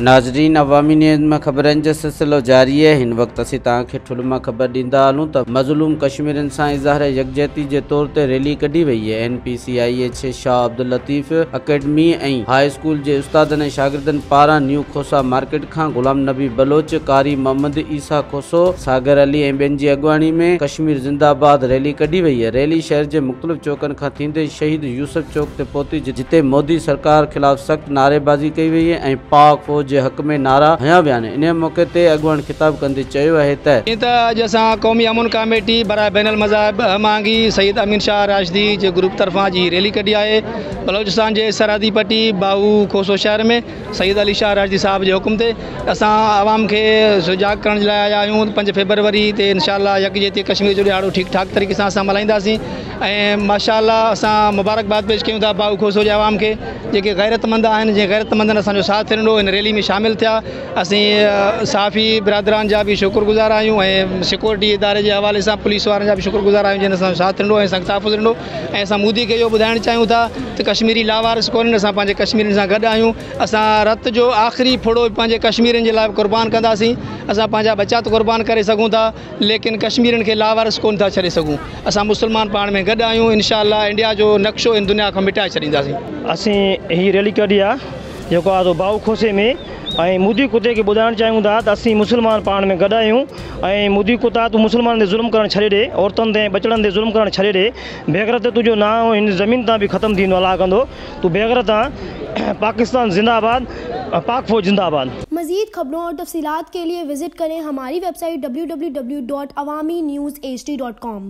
ناظرين عوامي نيوز مان خبرن جو سلسلو جاري آهي هن وقت اسين توهان کي ٺل مان خبر ڏيندا هلون ته مظلوم ڪشميرين سان اظهار يڪجهتي جي طور تي ريلي ڪڍي وئي N P C I H Shah Abdul Latif academy ۽ high school جي استادن ۽ شاگردن پاران نيو کوسا مارڪيٽ کان غلام نبي بلوچ، قاري محمد عيسيٰ کوسو، ساگر علي ۽ ٻين جي اڳواڻي ۾ ڪشمير زنده آباد ريلي ڪڍي وئي ريلي شهر جي مختلف چوڪن کان ٿيندي شهيد يوسف چوڪ تي پهتي جتي مودي سرڪار خلاف سخت نعريبازي ڪئي وئي ۽ پاڪ فوج جي حق ۾ نعرا هنيا ويا آهن انهي موقعي تي اڳواڻن خطاب ڪندي چيو آهي ته. جيئن ته اڄ اسان قومي امن ڪاميٽي براء بين المذاهب هم آهنگي سيد امين شاهه راشدي جي گروپ طرفان اڄ هي ريلي ڪڍي آهي بلوچستان جي سرحدي پٽي باهو کوسو شهر ۾ سيد علي شاهه راشدي صاحب جي حڪم تي اسان عوام کي سجاڳ ڪرڻ جي لاء آيا آهيون پنج فيبروري تي انشاء الله يڪجهتي ڪشمير جو ڏهاڙو ٺيڪ ٺاڪ طريقي سان اسان ملهائينداسين ۽ ماشاء الله اسان مبارڪباد پيش ڪيون ٿا باهو کوسو جي عوام کي جيڪي غيرتمند آهن جنهن غيرتمندن اسان جو ساٿ ڏنو هن ريلي ۾ شامل ٿيا اسين صحافي برادران جا به شڪر گذار آهيون ۽ سيڪورٽي اداري جي حوالي سان پوليس وارن جا به شڪر گذار آهيون جن اسان جو ساٿ ڏنو ۽ اسان کي تحفظ ڏنو ۽ اسان مودي کي اهو ٻڌائڻ چاهيون ٿا ته ڪشميري لاوارث ڪونهن اسان پنهنجي ڪشميرين سان گڏ آهيون اسان رت جو آخري ڦڙو به پنهنجي ڪشميرين جي لاء قربان ڪنداسين اسان پنهنجا ٻچا ته قربان ڪري سگهون ٿا ليڪن ڪشميرين کي لاوارث ڪونه ٿا ڇڏي سگهون اسان مسلمان پاڻ ۾ گڏ آهيون انشاء الله انڊيا جو نقشو ان دنيا کان مٽائي ڇڏينداسين. اسين هي ريلي ڪڍي آ جيڪو آ سو باهو کوسي ۾ ۽ مودي ڪتي کي ٻڌائڻ چاهيون ٿا ته اسين مسلمان پاڻ ۾ گڏ آهيون ۽ مودي ڪتا تون مسلمانن تي ظلم ڪرڻ ڇڏي ڏي عورتن تي ۽ ٻچڙن تي ظلم ڪرڻ ڇڏي ڏي بيغيرت تنهنجو نانء هن زمين تان به ختم ٿيندو الله ڪندو تون بيغيرت آن پاڪستان زنده آباد پاڪ فوج زنده آباد. मज़ीद खबरों और तफसीलात के लिए विज़िट करें हमारी वेबसाइट www.awamiNewsHD.com।